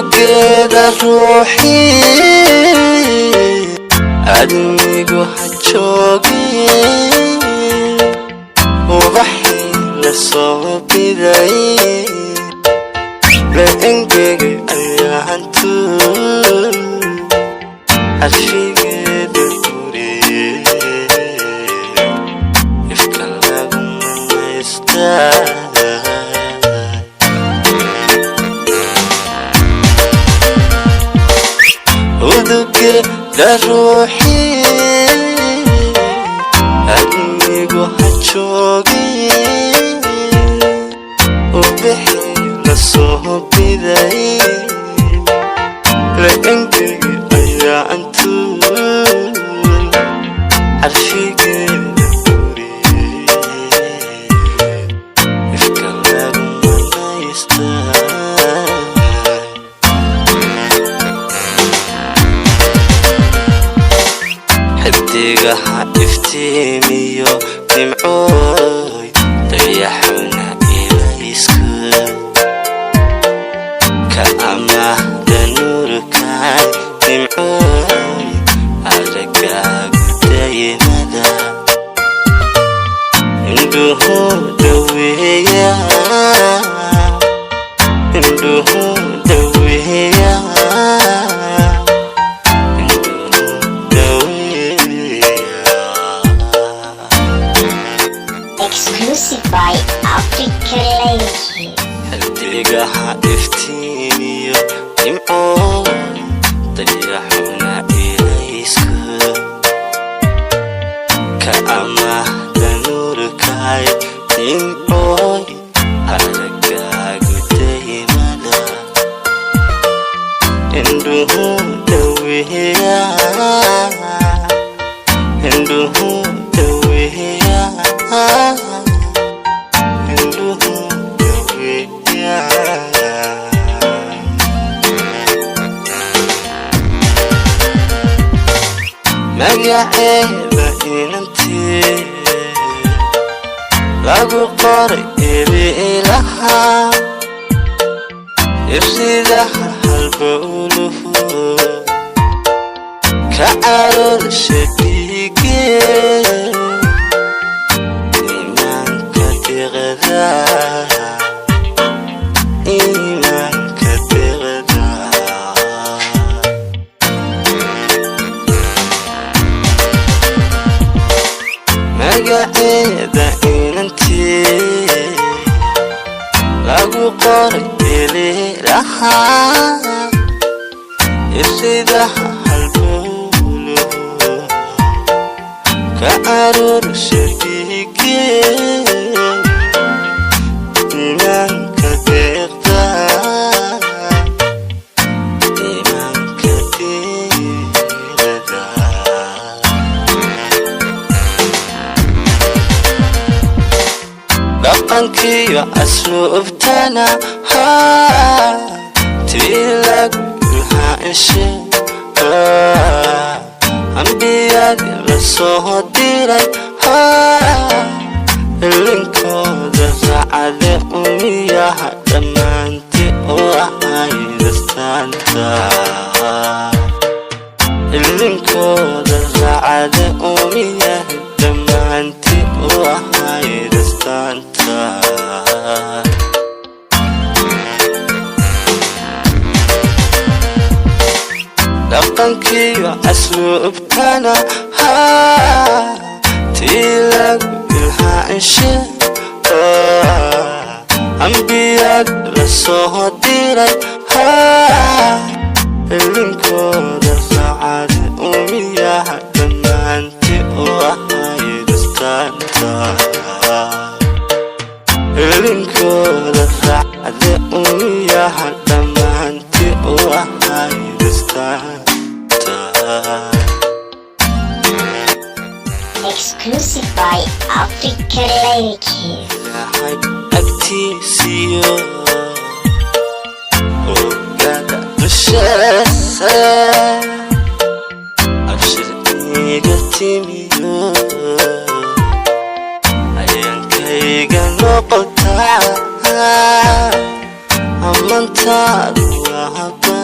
Udugeeda ruuxii admigu ha joogin, ubaxii la soo biday la engegay ayaantu carshigeeda guriye, ifka lagu manaystaa. Udugeeda ruuxii admigu ha joogin, ubixii la soo biday la engegay ayaantu carshigeeda guriye, ifka lagu manaystaa. Xidigaha iftiimiyo nimcooy, dayaxuna ilayska ka amaahda nuurkaay, nimcooy aragaagu daymada indhuhu dhaweeya, indhuhu dhaweeya, indhuhu dhaweeya. Exclusive by Africa Lady. Xidigaha iftiimiyo nimcooy, dayaxuna ilayska ka amaahda nuurkaay, nimcooy aragaagu daymada indhuhu dhaweeya, indhuhu dhaweeya, indhuhu dhaweeya. Magaceeda inantii lagu qoray ebiilaha irsidaha halbowluhu ka caloolsha dhiige, iimaanka deeqda, iimaanka deeqda. Magaceeda inantii lagu qoray elilaha irsidaha halbowluhu ka caruursha dhiige, iimaanka deeqda, iimaanka deeqda. Dhaqankiyo asluubtana tii lagu ilhaanshe, ambiyadii la soo diray ilinkooda raacade, umiyaha dhammaanti oo ahayd astaanta, ilinkooda raacade, umiyaha dhammaanti oo ahayd astaanta. Dhaqankiyo asluubtana tii lagu ilhaanshe, ambiyad la soo diray ilinkooda raacade, umiyaha dhammaanti oo ahayd astaanta, ilinkooda raacde, umiyaha dhammaanti oo ahayd astaanta. Exclusive by Africa Lady. Ilaahay agtiisiyo ogaada dusheesa abshir iga timiyo, ayaankayga noqotaa amantaadu waa.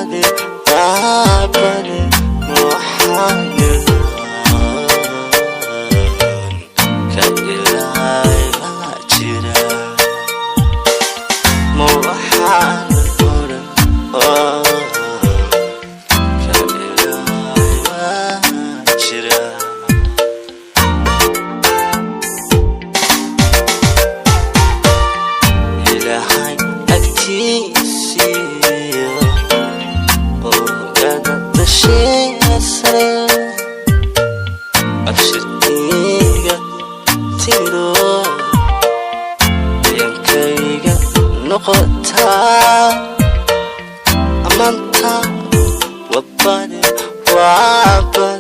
Noqotaa ammaanta, wabari, waa bari.